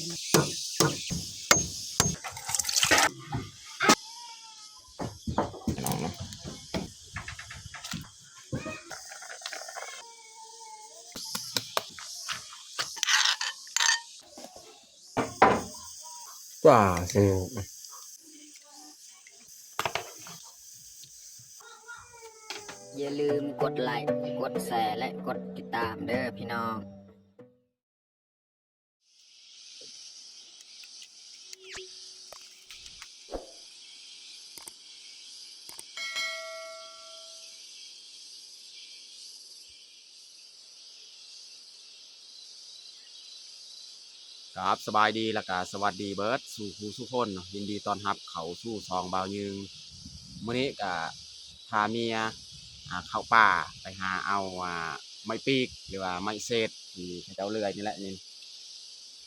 ພີ່ນ້ອງເນາະ ວ້າ ສະໜຸກ. ຢ່າລືມກົດໄລ້ ກົດແຊ ແລະ ກົດຕິດຕາມເດີພີ່ນ້ອງ. ຄັບ ສະບາຍດີ ແລ້ວກະສະຫວັດດີເບິດສູ່ຜູ້ສູ່ຄົນເນາະ, ຍິນດີຕ້ອນຮັບເຂົ້າສູ່ຊ່ອງບ່າວຍືງ. ມື້ນີ້ກະພາເມຍ ອ່າ ເຂົ້າປ່າໄປຫາເອົາ ອ່າ ໄມ້ປີກ ຫຼືວ່າໄມ້ເສດທີ່ເຂົາເຈົ້າເລື່ອຍນີ້ແຫຼະ ນີ້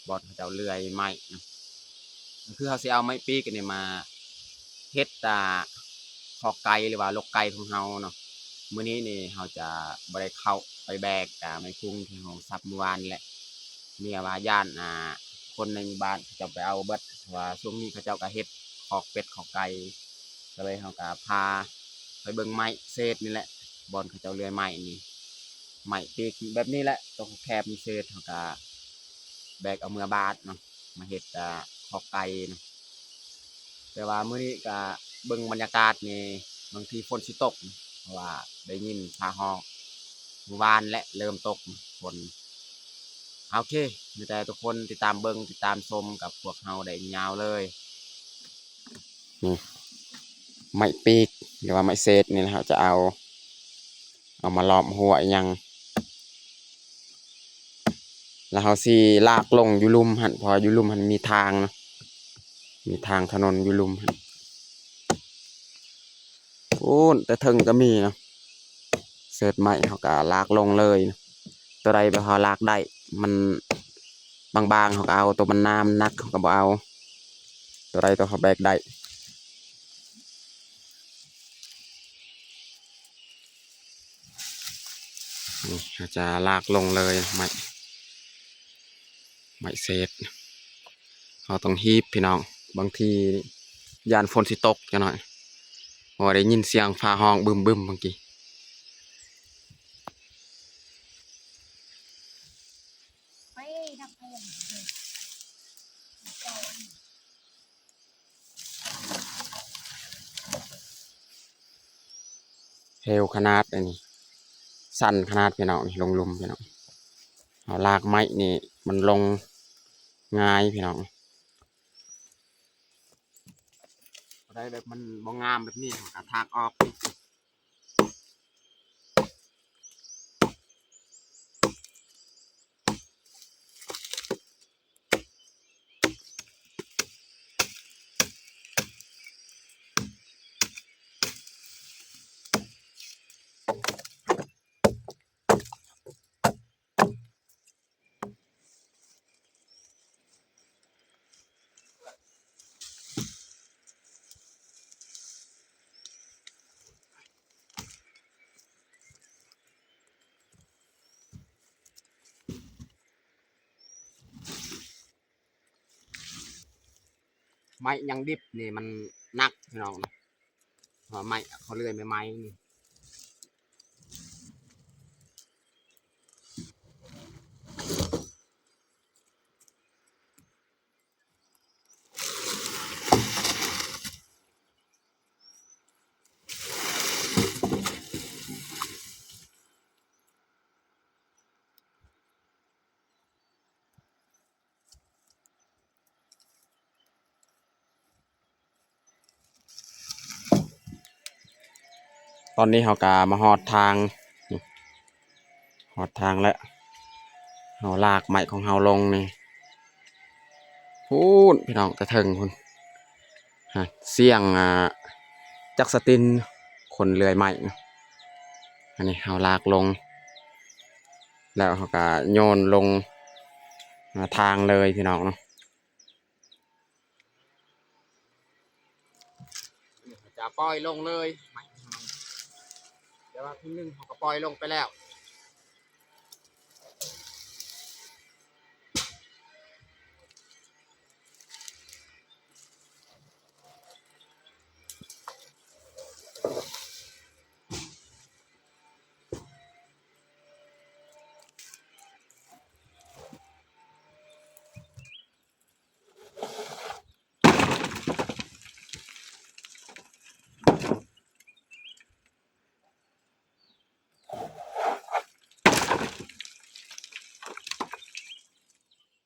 ບ່ອນເຂົາເຈົ້າເລື່ອຍໄມ້ນະ. ຄືເຮົາຊິເອົາໄມ້ປີກອັນນີ້ມາເຮັດ ອ່າ ຄອກໄກ່ ຫຼືວ່າລົກໄກ່ຂອງເຮົາເນາະ. ມື້ນີ້ນີ້ເຮົາຈະບໍ່ໄດ້ເຂົ້າໄປແບກ ອ່າ ໄມ້ພຸງທີ່ເຮົາສັບມື້ວານນີ້ແຫຼະ. ເມຍວ່າຢ້ານ ອ່າ ຄົນໃນໝູ່ບ້ານເຂົາເຈົ້າໄປເອົາເບິດ ເພາະວ່າຊ່ວງນີ້ເຂົາເຈົ້າກະເຮັດຄອກເປັດຄອກໄກ່ ກະເລີຍເຮົາກະພາໄປເບິ່ງໄມ້ເສດນີ້ແຫຼະ ບ່ອນເຂົາເຈົ້າເລື່ອຍໄມ້ນີ້. ໄມ້ປີກແບບນີ້ແຫຼະ ໂຕແຄບເສດ ເຮົາກະແບກເອົາເມືອບາດເນາະ ມາເຮັດ ອ່າ ຄອກໄກ່ເນາະ. ແຕ່ວ່າມື້ນີ້ກະເບິ່ງບັນຍາກາດນີ້ ບາງທີຝົນຊິຕົກ ເພາະວ່າໄດ້ຍິນຟ້າຮ້ອງ ມື້ວານແຫຼະເລີ່ມຕົກຝົນ. ໂອເຄ ມີແຕ່ທຸກຄົນຕິດຕາມເບິ່ງ ຕິດຕາມຊົມກັບພວກເຮົາໄດ້ຍາວເລີຍ. ນີ້ ໄມ້ປີກ ຫຼືວ່າໄມ້ເສດນີ້ແຫຼະ ເຮົາຈະເອົາ ເອົາມາລ້ອມຮົ້ວອີ່ຫຍັງ ແລ້ວເຮົາຊິລາກລົງຢູ່ລຸ່ມຫັ້ນ ເພາະວ່າຢູ່ລຸ່ມຫັ້ນມີທາງເນາະ ມີທາງຖະໜົນຢູ່ລຸ່ມຫັ້ນ. ພຸ້ນ ແຕ່ເທິງກະມີເນາະ ເສດໄມ້ເຮົາກະລາກລົງເລີຍ. ໂຕໃດແບບເຮົາລາກໄດ້ ມັນບາງໆ ເຮົາກະເອົາ, ໂຕມັນໜາມັນໜັກເຮົາກະບໍ່ເອົາ, ໂຕໃດໂຕເຮົາແບກໄດ້. ນີ້ ເຮົາຈະລາກລົງເລີຍ ໄມ້ ໄມ້ເສດ ເຮົາຕ້ອງຮີບພີ່ນ້ອງ. ບາງທີຢ້ານຝົນຊິຕົກຈັກໜ້ອຍ ເພາະວ່າໄດ້ຍິນສຽງຟ້າຮ້ອງບຶ້ມໆ ບາງທີ. ເຫວຂະໜາດ ອັນນີ້ຊັນຂະໜາດພີ່ນ້ອງ ນີ້ລົງລຸ່ມພີ່ນ້ອງ. ເຮົາລາກໄມ້ນີ້ມັນລົງງ່າຍພີ່ນ້ອງ. ໄດ້ແບບມັນບໍ່ງາມແບບນີ້ ເຮົາກະຖາກອອກ. ໄມ້ຍັງດິບນີ້ມັນໜັກພີ່ນ້ອງເນາະ ເພາະວ່າໄມ້ເຂົາເລື່ອຍໃໝ່ໆນີ້. ຕອນນີ້ເຮົາກະມາຮອດທາງ ຮອດທາງແລ້ວ ເຮົາລາກໄມ້ຂອງເຮົາລົງນີ້. ພຸ້ນ ພີ່ນ້ອງ ແຕ່ເທິງພຸ້ນ ຮະ ສຽງ ອ່າ ຈັກສະຕິນ ຄົນເລື່ອຍໄມ້. ອັນນີ້ເຮົາລາກລົງ ແລ້ວເຮົາກະໂຍນລົງ ອ່າ ທາງເລີຍ ພີ່ນ້ອງເນາະ. ຈະປ່ອຍລົງເລີຍ ແຕ່ວ່າເພິ່ນໜຶ່ງເຮົາກະປ່ອຍລົງໄປແລ້ວ.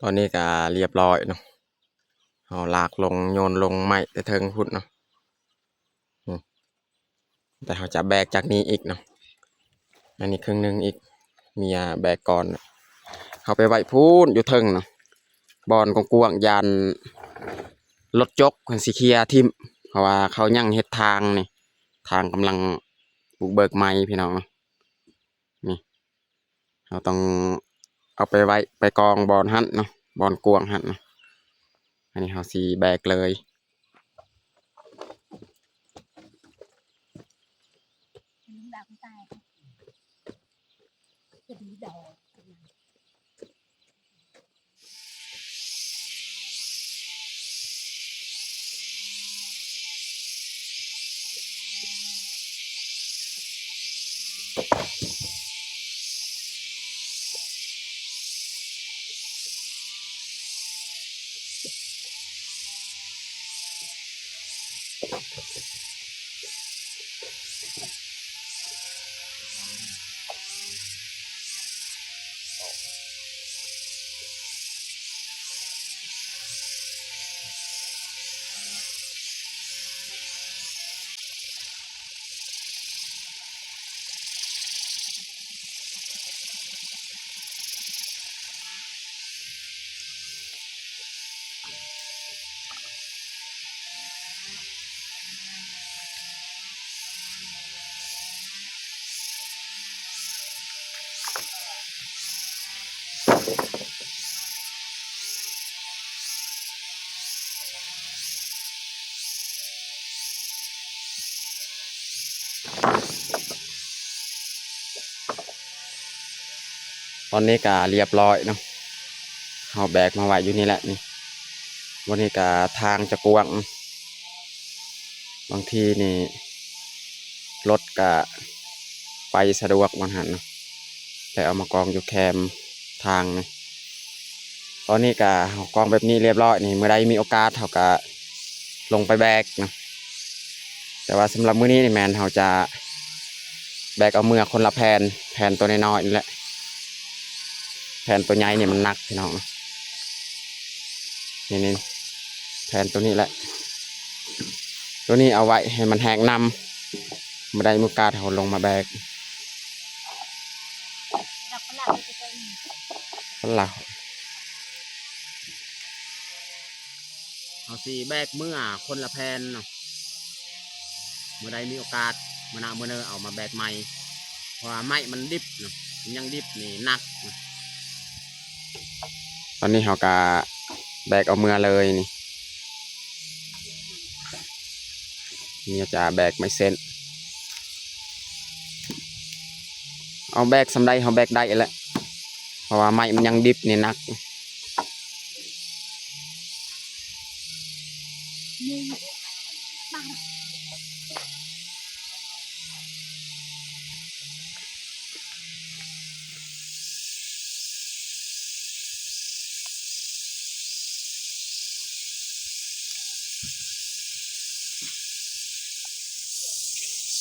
ຕອນນີ້ກະລຽບລ້ອຍເນາະ ເຮົາລາກລົງ ໂຍນລົງໄມ້ແຕ່ເທິງພຸ້ນເນາະ. ອືມ ແຕ່ເຮົາຈະແບກຈາກນີ້ອີກເນາະ ອັນນີ້ເຄິ່ງໜຶ່ງອີກ ເມຍແບກກ່ອນ. ເຮົາໄປໄວ້ພຸ້ນຢູ່ເທິງເນາະ ບ່ອນກວ້າງໆ ຢ້ານລົດຈົກເພິ່ນຊິເຄຍຖິ້ມ ເພາະວ່າເຂົາຍັງເຮັດທາງນີ້ ທາງກຳລັງບຸກເບີກໃໝ່ພີ່ນ້ອງເນາະ. ນີ້ ເຮົາຕ້ອງເອົາໄປໄວ້ ໄປກອງບ່ອນຫັ້ນເນາະ ບ່ອນກວ້າງຫັ້ນເນາະ. ອັນນີ້ເຮົາຊິແບກເລີຍ. ຕອນນີ້ກະລຽບລ້ອຍເນາະ ເຮົາແບກມາໄວ້ຢູ່ນີ້ແຫຼະນີ້. ບ່ອນນີ້ກະທາງຈະກວ້າງ ບາງທີນີ້ລົດກະໄປສະດວກບ່ອນຫັ້ນເນາະ ແລ້ວເອົາມາກອງຢູ່ແຄມທາງນີ້. ຕອນນີ້ກະເຮົາກອງແບບນີ້ລຽບລ້ອຍນີ້ ມື້ໃດມີໂອກາດເຮົາກະລົງໄປແບກເນາະ. ແຕ່ວ່າສຳລັບມື້ນີ້ນີ້ແມ່ນເຮົາຈະແບກເອົາເມືອຄົນລະແຜ່ນ ແຜ່ນໂຕນ້ອຍໆນີ້ແຫຼະ ແຜ່ນໂຕໃຫຍ່ນີ້ມັນໜັກພີ່ນ້ອງ. ນີ້ໆ ແຜ່ນໂຕນີ້ແຫຼະ ໂຕນີ້ເອົາໄວ້ໃຫ້ມັນແຫ້ງນຳ ມື້ໃດມີໂອກາດເຮົາລົງມາແບກ. ເຮົາຊິແບກເມືອຄົນລະແຜ່ນເນາະ ມື້ໃດມີໂອກາດ ມື້ໜ້າມື້ເນີເອົາມາແບກໃໝ່ ເພາະວ່າໄມ້ມັນດິບເນາະ ມັນຍັງດິບນີ້ໜັກ. ຕອນນີ້ເຮົາກະແບກເອົາເມືອເລີຍນີ້ ເມຍຈະແບກໄມ້ເສັ້ນ ເອົາແບກສ່ຳໃດເຮົາແບກໄດ້ແຫຼະ ເພາະວ່າໄມ້ມັນຍັງດິບນີ້ໜັກ.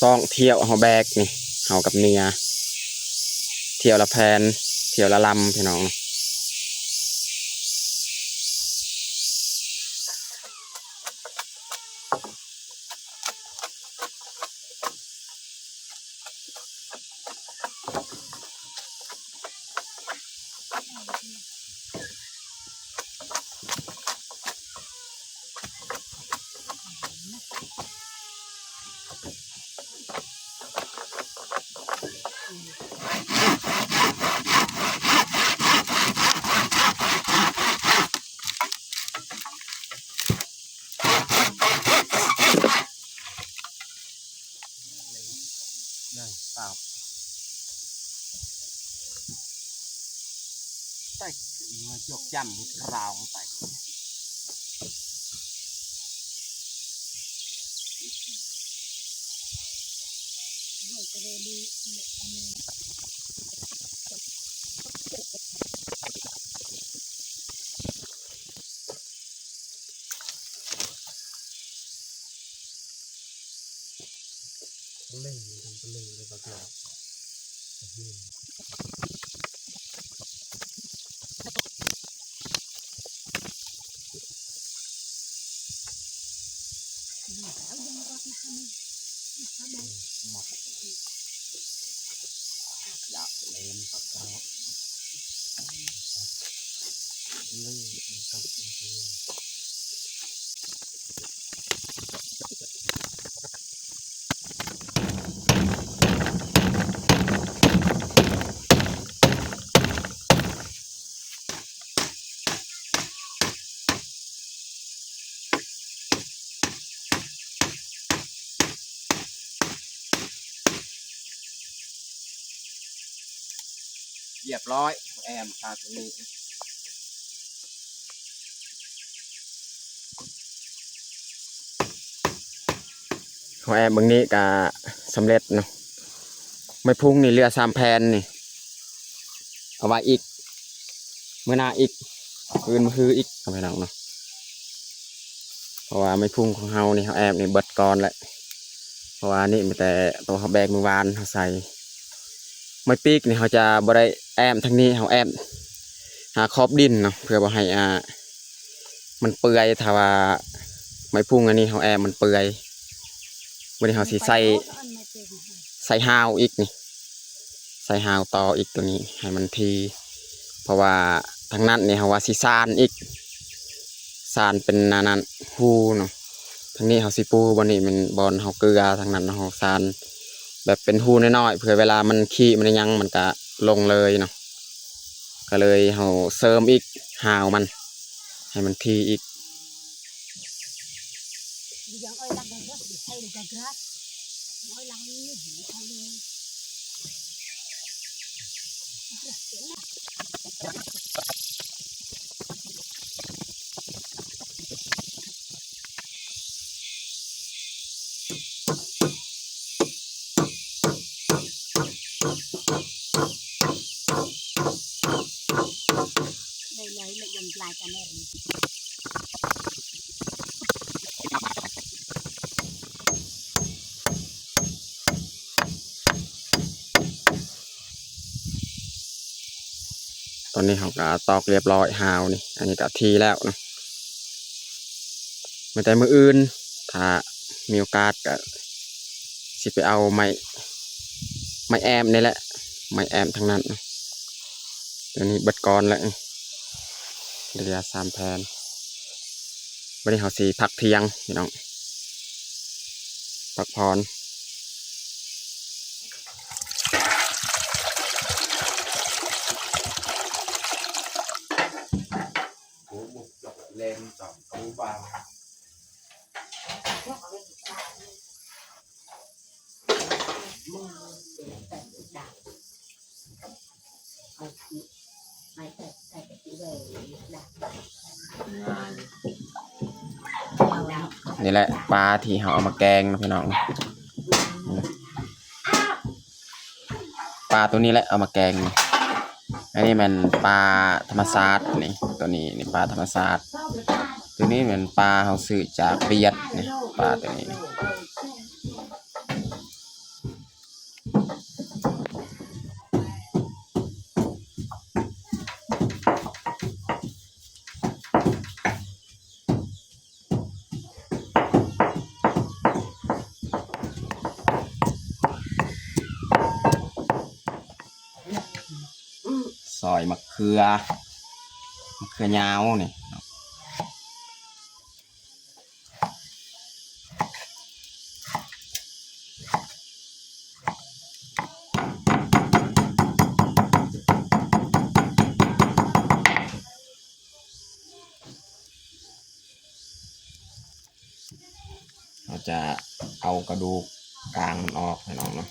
ສອງຖ້ຽວເຮົາແບກນີ້ ເຮົາກັບເມຍ ຖ້ຽວລະແຜ່ນ ຖ້ຽວລະລຳ ພີ່ນ້ອງ. ເລັ່ງ ເລັ່ງເລີຍ ບັກເກີດ. ອືມ. ຮຽບຮ້ອຍ ແອມປາຕົວນີ້. ເຮົາແອມເບິ່ງນີ້ກະສຳເລັດເນາະ. ໄມ້ພຸງນີ້ເຫຼືອສາມແຜ່ນນີ້ ເອົາໄວ້ອີກ ມື້ໜ້າອີກ ມື້ອື່ນມື້ຮືອີກ ເນາະ ພີ່ນ້ອງເນາະ. ເພາະວ່າໄມ້ພຸງຂອງເຮົານີ້ ເຮົາແອມນີ້ເບິດກ່ອນແຫຼະ ເພາະວ່ານີ້ມີແຕ່ໂຕເຮົາແບກມື້ວານເຮົາໃສ່. ໄມ້ປີກນີ້ເຮົາຈະບໍ່ໄດ້ແອມທາງນີ້ ເຮົາແອມຫາຂອບດິນເນາະ ເພື່ອບໍ່ໃຫ້ ອ່າ ມັນເປື່ອຍ. ຖ້າວ່າໄມ້ພຸງອັນນີ້ເຮົາແອມມັນເປື່ອຍ. ບັດນີ້ເຮົາຊິໃສ່ ໃສ່ຮາວອີກນີ້ ໃສ່ຮາວຕໍ່ອີກຕົວນີ້ໃຫ້ມັນຖີ່ ເພາະວ່າທາງນັ້ນນີ້ເຮົາວ່າຊິຊານອີກ ຊານເປັນອັນນັ້ນຮູເນາະ. ທາງນີ້ເຮົາຊິປູ ບ່ອນນີ້ແມ່ນບ່ອນເຮົາເກືອ ທາງນັ້ນເຮົາຊານແບບເປັນຮູນ້ອຍໆ ເພື່ອເວລາມັນຂີ້ມັນຫຍັງມັນກະລົງເລີຍເນາະ. ກະເລີຍເຮົາເສີມອີກຮາວມັນໃຫ້ມັນຖີ່ອີກ. ຕອນນີ້ເຮົາກະຕອກຮຽບຮ້ອຍຮາວນີ້ ອັນນີ້ກະຖີ່ແລ້ວເນາະ. ແຕ່ມື້ອື່ນ ຖ້າມີໂອກາດກະຊິໄປເອົາໄມ້ ໄມ້ແອມນີ້ແຫຼະ ໄມ້ແອມທາງນັ້ນ. ດຽວນີ້ເບິດກ່ອນແລ້ວ ເຫຼືອສາມແຜ່ນ. ບັດນີ້ເຮົາຊິພັກທ່ຽງພີ່ນ້ອງ ພັກຜ່ອນ. ນີ້ແຫຼະປາທີ່ເຮົາເອົາມາແກງເນາະພີ່ນ້ອງ. ປາໂຕນີ້ແຫຼະເອົາມາແກງ. ອັນນີ້ແມ່ນປາທຳມະຊາດນີ້ ໂຕນີ້ນີ້ປາທຳມະຊາດ. ໂຕນີ້ແມ່ນປາເຮົາຊື້ຈາກຫວຽດນີ້ ປາໂຕນີ້. ຊອຍໝາກເຂືອ ໝາກເຂືອຍາວນີ້. ເຮົາຈະເອົາກະດູກກາງມັນອອກ ພີ່ນ້ອງເນາະ.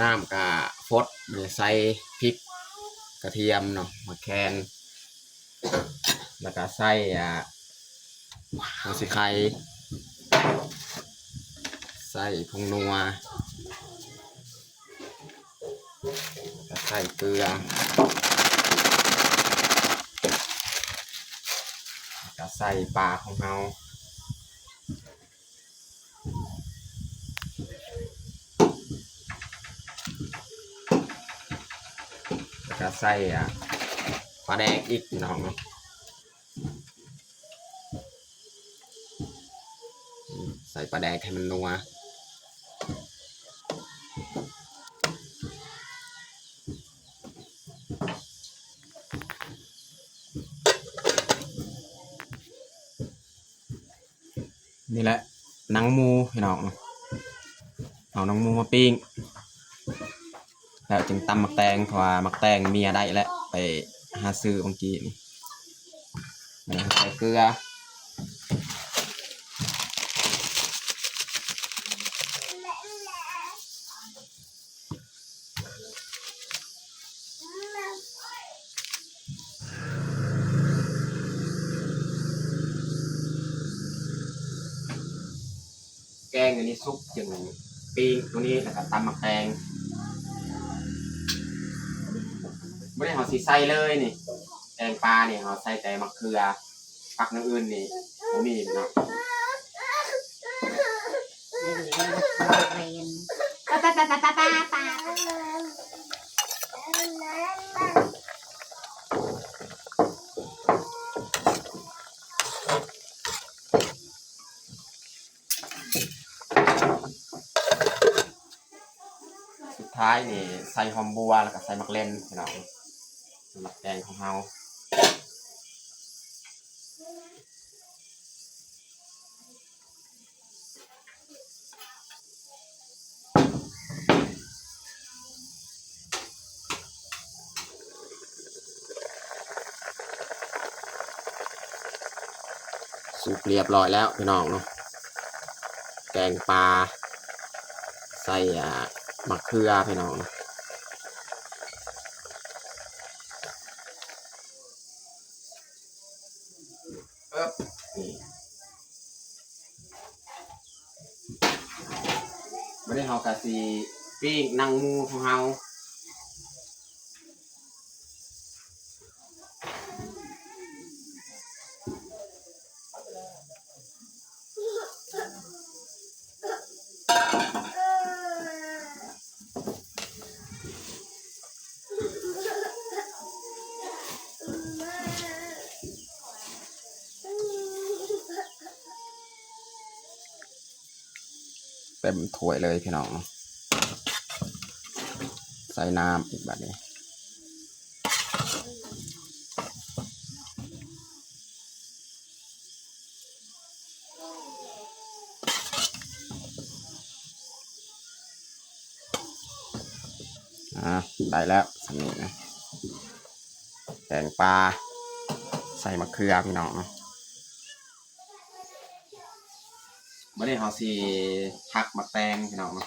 ນ້ຳກະຟົດ ໃສ່ພິກ ກະທຽມເນາະ ໝາກແຄນ ແລ້ວກະໃສ່ ອ່າ ຫົວສີໄຄ ໃສ່ຜົງນົວ ແລ້ວກະໃສ່ເກືອ ແລ້ວກະໃສ່ປາຂອງເຮົາ ແລ້ວກະໃສ່ ອາ ປາແດກອີກ ພີ່ນ້ອງເນາະ. ໃສ່ປາແດກໃຫ້ມັນນົວ. ນີ້ແຫຼະ ໜັງໝູພີ່ນ້ອງ ເອົາໜັງໝູມາປີ້ງ ແລ້ວຈຶ່ງຕຳໝາກແຕງ ເພາະວ່າໝາກແຕງເມຍໄດ້ແລ້ວ ໄປຫາຊື້ເມື່ອກີ້ນີ້ ແລ້ວໃສ່ເກືອ. ແກງອັນນີ້ສຸກຈຶ່ງປີ້ງໂຕນີ້ ແລ້ວກະຕຳໝາກແຕງ. ມື້ນີ້ເຮົາຊິໃສ່ເລີຍນີ້ ແກງປານີ້ເຮົາໃສ່ແຕ່ໝາກເຂືອ ຜັກຢ່າງອື່ນນີ້ບໍ່ມີເນາະ. ສຸດທ້າຍນີ້ໃສ່ຫອມບົ່ວ ແລ້ວກະໃສ່ໝາກເລັ່ນ ພີ່ນ້ອງ ໝາກແຕງຂອງເຮົາ. ສຸກລຽບຮ້ອຍແລ້ວພີ່ນ້ອງເນາະ ແກງປາໃສ່ ອາ ໝາກເຂືອພີ່ນ້ອງເນາະ. ເອີບ ນີ້ ບາດນີ້ເຮົາກະຊິປີ້ງໜັງໝູຂອງເຮົາ. ເຕັມຖ້ວຍເລີຍພີ່ນ້ອງເນາະ ໃສ່ນ້ຳອີກບາດນີ້. ອາ ໄດ້ແລ້ວສ່ຳນີ້ນະ ແກງປາໃສ່ໝາກເຂືອພີ່ນ້ອງເນາະ. ບາດນີ້ເຮົາຊິຫັກໝາກແຕງພີ່ນ້ອງເນາະ.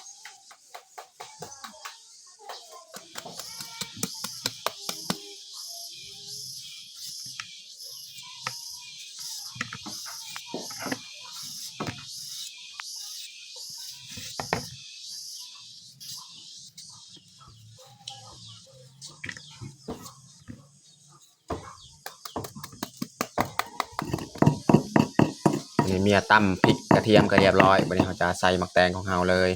ນີ້ເມຍຕຳພິກກະທຽມກະລຽບຮ້ອຍ ບາດນີ້ເຮົາຈະໃສ່ໝາກແຕງຂອງເຮົາເລີຍ.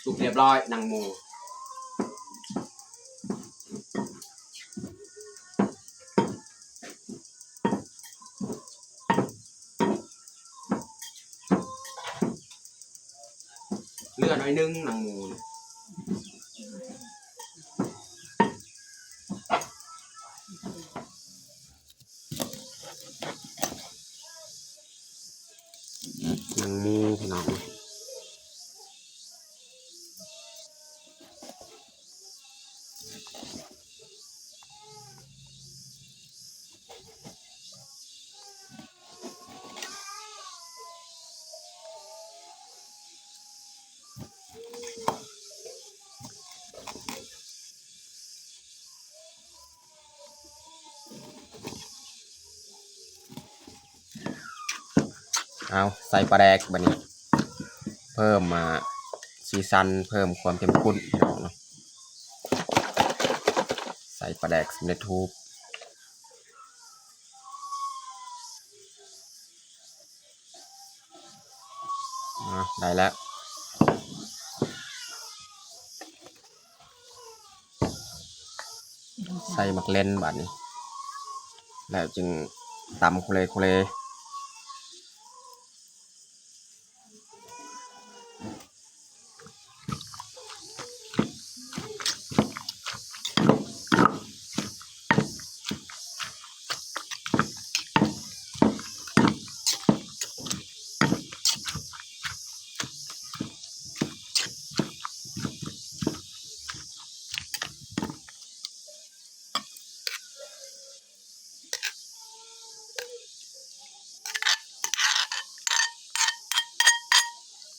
ສຸກລຽບຮ້ອຍ ໜັງໝູ. ເຫຼືອໜ້ອຍໜຶ່ງໜັງໝູນີ້ ໜັງໝູພີ່ນ້ອງ. ອືມ ໜັງໝູ ພີ່ນ້ອງ. ເອົາ ໃສ່ປາແດກບາດນີ້ ເພີ່ມ ອ່າ ສີສັນ ເພີ່ມຄວາມເຂັ້ມຂຸ້ນພີ່ນ້ອງເນາະ. ໃສ່ປາແດກສຳເລັດຮູບ. ອ່າ ໄດ້ແລ້ວ. ໃສ່ໝາກເລັ່ນບາດນີ້ ແລ້ວຈຶ່ງຕຳໂຄເລໂຄເລ.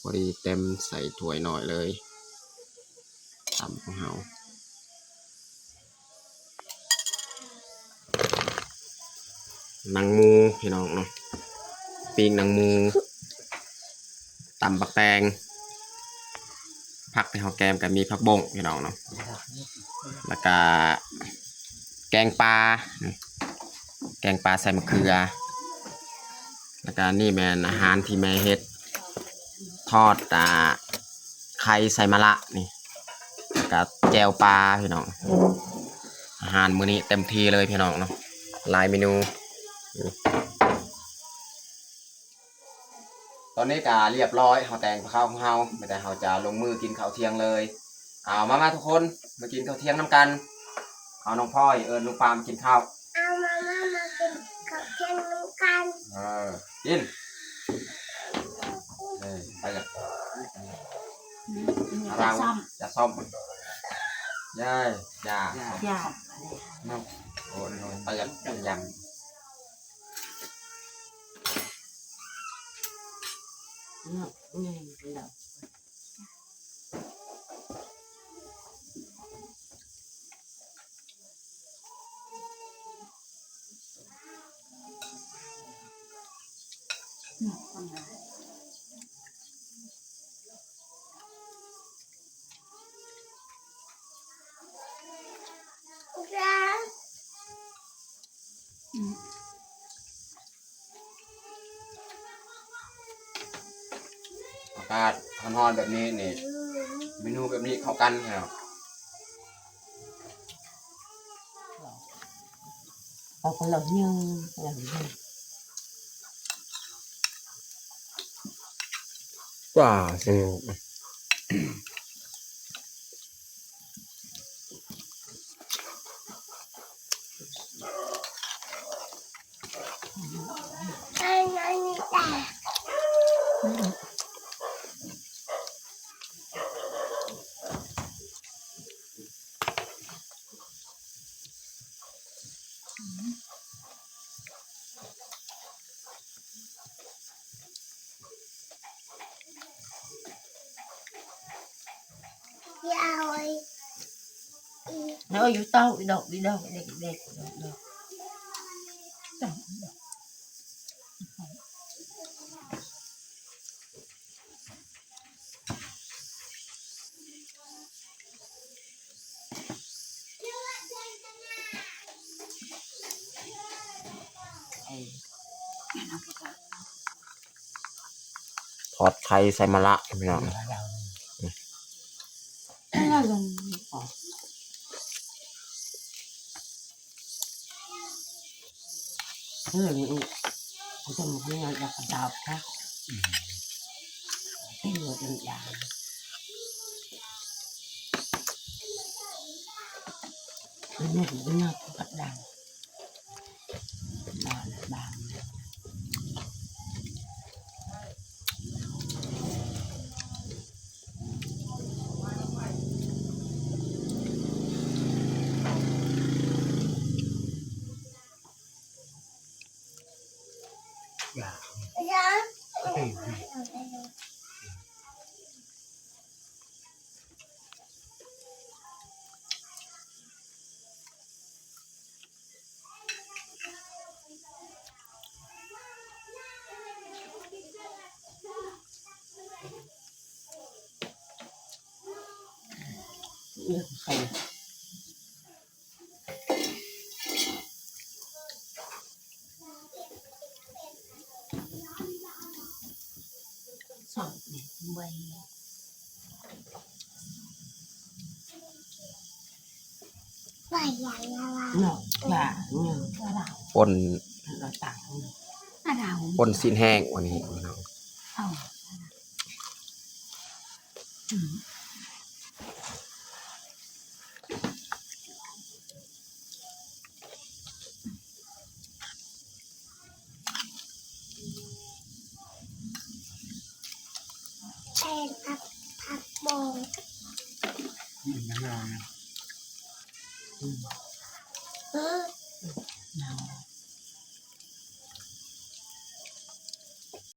ພໍດີເຕັມໃສ່ຖ້ວຍນ້ອຍເລີຍ ຕຳຂອງເຮົາ. ໜັງໝູພີ່ນ້ອງເນາະ ປີ້ງໜັງໝູ ຕຳບັກແຕງ ຜັກທີ່ເຮົາແກມກໍມີຜັກບົ້ງພີ່ນ້ອງເນາະ ແລ້ວກະແກງປາ ແກງປາໃສ່ມະເຂືອ ແລ້ວກະນີ້ແມ່ນອາຫານທີ່ແມ່ເຮັດ ທອດ ອ່າ ໄຂ່ໃສ່ມະລະນີ້ ແລ້ວກະແຈ່ວປາພີ່ນ້ອງ. ອາຫານມື້ນີ້ເຕັມທີ່ເລີຍພີ່ນ້ອງເນາະ ຫຼາຍເມນູ. ຕອນນີ້ກະລຽບຮ້ອຍ ເຮົາແຕ່ງກັບເຂົ້າຂອງເຮົາ ມີແຕ່ເຮົາຈະລົງມືກິນເຂົ້າທ່ຽງເລີຍ. ເອົາ ມາ ມາທຸກຄົນ ມາກິນເຂົ້າທ່ຽງນຳກັນ. ເອົາ ນ້ອງພອຍ ເອີ້ນລຸງປາມາກິນເຂົ້າ. ເອົາ ມາ ມາ ມາກິນເຂົ້າທ່ຽງນຳກັນ. ເອີ ກິນ. ເອີ ໄປລະ. ອືມ ເອົາ ຈະສ້ອມ ຈະສ້ອມ. ຢາຍ ຢາ ຢາ ເນາະ. ໂອ້ ໄປລະ ໄປລະ. ເນາະ ອືມ ແລ້ວ. ອາກາດຮ້ອນໆແບບນີ້ນີ້ ເມນູແບບນີ້ເຂົ້າກັນແທ້. ເອົາຄົນລະໜຶ່ງ ຄົນລະໜຶ່ງ. ວ້າ ສະໜຸກ. ເອົາຢູ່ເຕົ້າ ອີດອກ ອີດອກ ເດັກ ເດັກ ເດັກ. ທອດໄຂ່ໃສ່ມະລະ ພີ່ນ້ອງ. ເອີ ນີ້ ເອົາຈະໝົກນີ້ ຢາກກະດັບນະ. ອືມ ເປັນເຫືອເປັນຢາ ເປັນເຫຍື້ອເປັນຢາ ກະດັບ. ບາງ ບາງ. ເລື່ອງເຂົາ ສອງໃບ ເນາະ ຢ່າ ປົນ ປົນຊີ້ນແຫ້ງ ອັນນີ້ພີ່ນ້ອງ ເອົາ ອືມ. ແຕ່ງຜັກ ຜັກບອງ ອືມ ນາວນະ ອືມ ເອີ ນາວ